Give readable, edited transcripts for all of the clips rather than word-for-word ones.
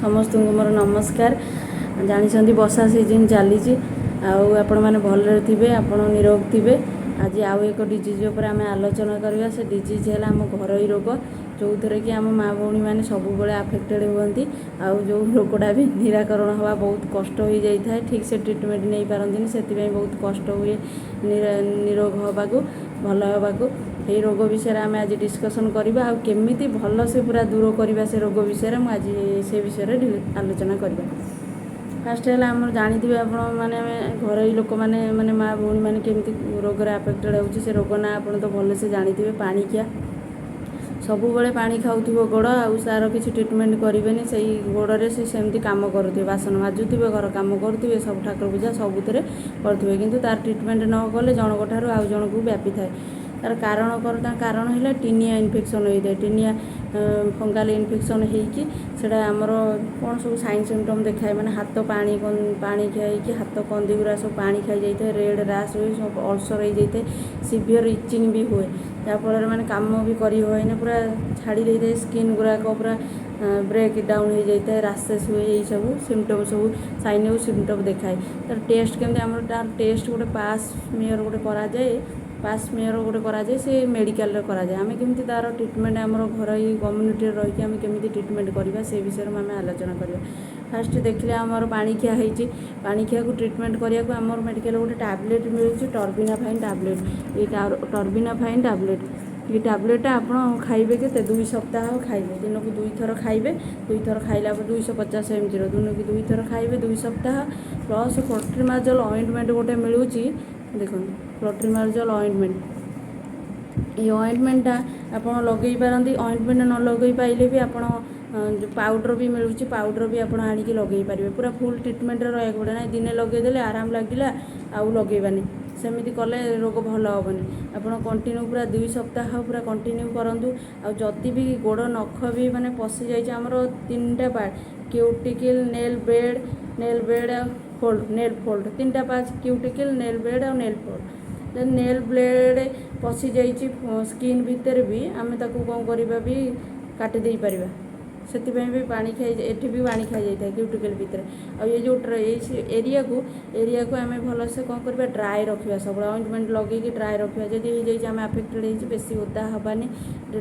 ସମସ୍ତଙ୍କୁ ମୋର ନମସ୍କାର। ଜାଣିଛନ୍ତି, ବର୍ଷା ସିଜନ୍ ଚାଲିଛି ଆଉ ଆପଣମାନେ ଭଲରେ ଥିବେ, ଆପଣ ନିରୋଗ ଥିବେ। ଆଜି ଆଉ ଏକ ଡିଜିଜ୍ ଉପରେ ଆମେ ଆଲୋଚନା କରିବା। ସେ ଡିଜିଜ୍ ହେଲା ଆମ ଘରୋଇ ରୋଗ, ଯେଉଁଥିରେ କି ଆମ ମା ଭଉଣୀମାନେ ସବୁବେଳେ ଆଫେକ୍ଟେଡ଼ ହୁଅନ୍ତି ଆଉ ଯେଉଁ ରୋଗଟା ବି ନିରାକରଣ ହେବା ବହୁତ କଷ୍ଟ ହୋଇଯାଇଥାଏ। ଠିକ୍ ସେ ଟ୍ରିଟମେଣ୍ଟ ନେଇପାରନ୍ତିନି, ସେଥିପାଇଁ ବହୁତ କଷ୍ଟ ହୁଏ ନିରୋଗ ହେବାକୁ, ଭଲ ହେବାକୁ। ଏଇ ରୋଗ ବିଷୟରେ ଆମେ ଆଜି ଡିସ୍କସନ୍ କରିବା ଆଉ କେମିତି ଭଲସେ ପୁରା ଦୂର କରିବା, ସେ ରୋଗ ବିଷୟରେ ମୁଁ ଆଜି ସେ ବିଷୟରେ ଆଲୋଚନା କରିବା। ଫାଷ୍ଟ ହେଲା ଆମର ଜାଣିଥିବେ ଆପଣ ମାନେ, ଆମେ ଘରୋଇ ଲୋକମାନେ, ମାନେ ମା ଭଉଣୀମାନେ କେମିତି ରୋଗରେ ଆଫେକ୍ଟେଡ଼ ହେଉଛି। ସେ ରୋଗ ନାଁ ଆପଣ ତ ଭଲସେ ଜାଣିଥିବେ, ପାଣିଖିଆ। ସବୁବେଳେ ପାଣି ଖାଉଥିବ ଗୋଡ଼ ଆଉ ତା'ର କିଛି ଟ୍ରିଟମେଣ୍ଟ କରିବେନି। ସେଇ ଗୋଡ଼ରେ ସେ ସେମିତି କାମ କରୁଥିବେ, ବାସନ ମାଜୁଥିବେ, ଘର କାମ କରୁଥିବେ, ସବୁ ଠାକୁର ପୂଜା ସବୁଥିରେ କରୁଥିବେ, କିନ୍ତୁ ତା'ର ଟ୍ରିଟମେଣ୍ଟ ନ କଲେ ଜଣଙ୍କ ଠାରୁ ଆଉ ଜଣକୁ ବ୍ୟାପିଥାଏ। ତା'ର କାରଣ କର ତା କାରଣ ହେଲା ଟିନିଆ ଇନଫେକ୍ସନ୍ ହୋଇଥାଏ। ଟିନିଆ ଫଙ୍ଗାଲ ଇନଫେକ୍ସନ୍ ହେଇକି ସେଇଟା ଆମର କ'ଣ ସବୁ ସାଇନ୍ ସିମ୍ପଟମ୍ ଦେଖାଏ, ମାନେ ହାତ ପାଣି ପାଣି ଖାଇକି ହାତ କନ୍ଦି ଗୁଡ଼ା ସବୁ ପାଣି ଖାଇଯାଇଥାଏ, ରେଡ଼୍ ରାସ୍ ହୁଏ, ସବୁ ଅଲସର୍ ହେଇଯାଇଥାଏ, ସିଭିୟର୍ ଇଚିଂ ବି ହୁଏ, ଯାହାଫଳରେ ମାନେ କାମ ବି କରି ହୁଏନି, ପୁରା ଛାଡ଼ି ଦେଇଥାଏ, ସ୍କିନ୍ ଗୁଡ଼ାକ ପୁରା ବ୍ରେକ୍ ଡାଉନ୍ ହେଇଯାଇଥାଏ, ରାସେସ୍ ହୁଏ। ଏଇସବୁ ସିମ୍ପଟମ୍ ସବୁ ସାଇନ୍ ଆଉ ସିମ୍ପଟମ୍ ଦେଖାଏ। ତା'ର ଟେଷ୍ଟ କେମିତି? ଆମର ତା'ର ଟେଷ୍ଟ ଗୋଟେ ପାପ୍ ସ୍ମିୟର ଗୋଟେ କରାଯାଏ। ପାପ୍ ସ୍ମିୟର ଗୋଟେ କରାଯାଏ, ସେ ମେଡ଼ିକାଲରେ କରାଯାଏ। ଆମେ କେମିତି ତା'ର ଟ୍ରିଟମେଣ୍ଟ ଆମର ଘରୋଇ କମ୍ୟୁନିଟିରେ ରହିକି ଆମେ କେମିତି ଟ୍ରିଟମେଣ୍ଟ କରିବା, ସେ ବିଷୟରେ ଆମେ ଆଲୋଚନା କରିବା। ଫାଷ୍ଟ ଦେଖିଲେ ଆମର ପାଣିଖିଆ ହେଇଛି। ପାଣିଖିଆକୁ ଟ୍ରିଟମେଣ୍ଟ କରିବାକୁ ଆମର ମେଡ଼ିକାଲରେ ଗୋଟେ ଟ୍ୟାବଲେଟ୍ ମିଳୁଛି, ଟର୍ବିନାଫାଇନ୍ ଟ୍ୟାବଲେଟ୍। ଏଇ ଟର୍ବିନାଫାଇନ୍ ଟ୍ୟାବଲେଟ୍, ଏଇ ଟ୍ୟାବଲେଟ୍ଟା ଆପଣ ଖାଇବେ। କେତେ? 2 ସପ୍ତାହ ଖାଇବେ। ଦିନକୁ ଦୁଇଥର ଖାଇବେ। ଦୁଇଥର ଖାଇଲା ପରେ 250 ଏମ୍ଜିର ଦିନକୁ ଦୁଇଥର ଖାଇବେ 2 ସପ୍ତାହ। ପ୍ଲସ୍ କ୍ଲୋଟ୍ରିମାଜଲ୍ ଅଏଣ୍ଟମେଣ୍ଟ ଗୋଟେ ମିଳୁଛି। ଦେଖନ୍ତୁ, କ୍ଲୋଟ୍ରିମାଜଲ୍ ଅଏଣ୍ଟମେଣ୍ଟ। ଏଇ ଅଏଣ୍ଟମେଣ୍ଟଟା ଆପଣ ଲଗେଇ ପାରନ୍ତି। ଅଏଣ୍ଟମେଣ୍ଟ ନ ଲଗେଇ ପାଇଲେ ବି ଆପଣ ଯେଉଁ ପାଉଡ଼ର ବି ମିଳୁଛି, ପାଉଡ଼ର ବି ଆପଣ ଆଣିକି ଲଗେଇ ପାରିବେ। ପୁରା ଫୁଲ୍ ଟ୍ରିଟମେଣ୍ଟରେ ରହିବାକୁ ପଡ଼ିବ। ନାହିଁ ଦିନେ ଲଗେଇଦେଲେ ଆରାମ ଲାଗିଲା, ଆଉ ଲଗେଇବାନି, ସେମିତି କଲେ ରୋଗ ଭଲ ହେବନି। ଆପଣ କଣ୍ଟିନ୍ୟୁ ପୁରା 2 ସପ୍ତାହ ପୁରା କଣ୍ଟିନ୍ୟୁ କରନ୍ତୁ। ଆଉ ଯଦି ବି ଗୋଡ଼ ନଖ ବି ମାନେ ପଶିଯାଇଛି, ଆମର ତିନିଟା ପାର୍ଟ, କ୍ୟୁଟିକିଲ୍, ନେଲ୍ ବେଡ଼୍ ଆଉ ଫୋଲ୍ଡ, ନେଲ୍ ଫୋଲ୍ଡ, ତିନିଟା ପାର୍ଟ, କ୍ୟୁଟିକିଲ୍, ନେଲ୍ ବେଡ଼୍ ଆଉ ନେଲ୍ ଫୋଲ୍ଡ। ଯଦି ନେଲ୍ ବେଡ଼୍ ପଶିଯାଇଛି ସ୍କିନ୍ ଭିତରେ ବି ଆମେ ତାକୁ କ'ଣ କରିବା ବି କାଟି ଦେଇପାରିବା। ସେଥିପାଇଁ ବି ପାଣି ଖାଇ, ଏଠି ବି ପାଣି ଖାଇଯାଇଥାଏ କ୍ୟୁଟିକଲ୍ ଭିତରେ। ଆଉ ଏ ଯେଉଁ ଏଇ ଏରିଆକୁ ଆମେ ଭଲସେ କ'ଣ କରିବା? ଡ୍ରାଏ ରଖିବା। ସବୁବେଳେ ଅଏଣ୍ଟମେଣ୍ଟ ଲଗେଇକି ଡ୍ରାଏ ରଖିବା। ଯଦି ହେଇଯାଇଛି, ଆମେ ଆଫେକ୍ଟେଡ଼ ହେଇଛି, ବେଶୀ ଓଦା ହେବାନି,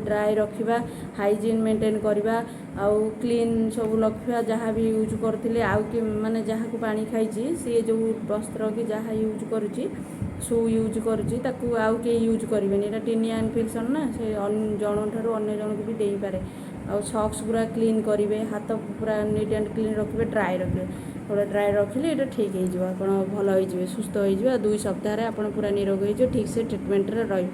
ଡ୍ରାଏ ରଖିବା, ହାଇଜିନ୍ ମେଣ୍ଟେନ୍ କରିବା ଆଉ କ୍ଲିନ୍ ସବୁ ରଖିବା। ଯାହା ବି ୟୁଜ୍ କରୁଥିଲେ ଆଉ କି ମାନେ ଯାହାକୁ ପାଣି ଖାଇଛି, ସିଏ ଯେଉଁ ବସ୍ତ୍ର କି ଯାହା ୟୁଜ୍ କରୁଛି, ସୁ ୟୁଜ୍ କରୁଛି, ତାକୁ ଆଉ କେହି ୟୁଜ୍ କରିବେନି। ଏଇଟା ଟିନିଆ ଇନଫେକ୍ସନ୍ ନା, ସେ ଜଣଙ୍କ ଠାରୁ ଅନ୍ୟ ଜଣକୁ ବି ଦେଇପାରେ। ଆଉ ସକ୍ସ ପୁରା କ୍ଲିନ୍ କରିବେ, ହାତ ପୁରା ନିଟ୍ ଆଣ୍ଡ କ୍ଲିନ୍ ରଖିବେ, ଡ୍ରାଏ ରଖିବେ। ପୁରା ଡ୍ରାଏ ରଖିଲେ ଏଇଟା ଠିକ୍ ହେଇଯିବ, ଆପଣ ଭଲ ହେଇଯିବେ, ସୁସ୍ଥ ହେଇଯିବେ ଆଉ 2 ସପ୍ତାହରେ ଆପଣ ପୁରା ନିରୋଗ ହେଇଯିବେ, ଠିକ୍ ସେ ଟ୍ରିଟମେଣ୍ଟରେ ରହିବେ।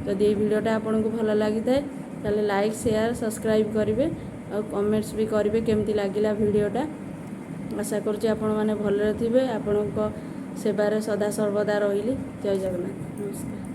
ଯଦି ଏଇ ଭିଡ଼ିଓଟା ଆପଣଙ୍କୁ ଭଲ ଲାଗିଥାଏ, ତାହେଲେ ଲାଇକ୍, ସେୟାର, ସବସ୍କ୍ରାଇବ୍ କରିବେ ଆଉ କମେଣ୍ଟସ୍ ବି କରିବେ କେମିତି ଲାଗିଲା ଭିଡ଼ିଓଟା। ଆଶା କରୁଛି ଆପଣମାନେ ଭଲରେ ଥିବେ। ଆପଣଙ୍କ ସେବାରେ ସଦା ସର୍ବଦା ରହିଲି। ଜୟ ଜଗନ୍ନାଥ, ନମସ୍କାର।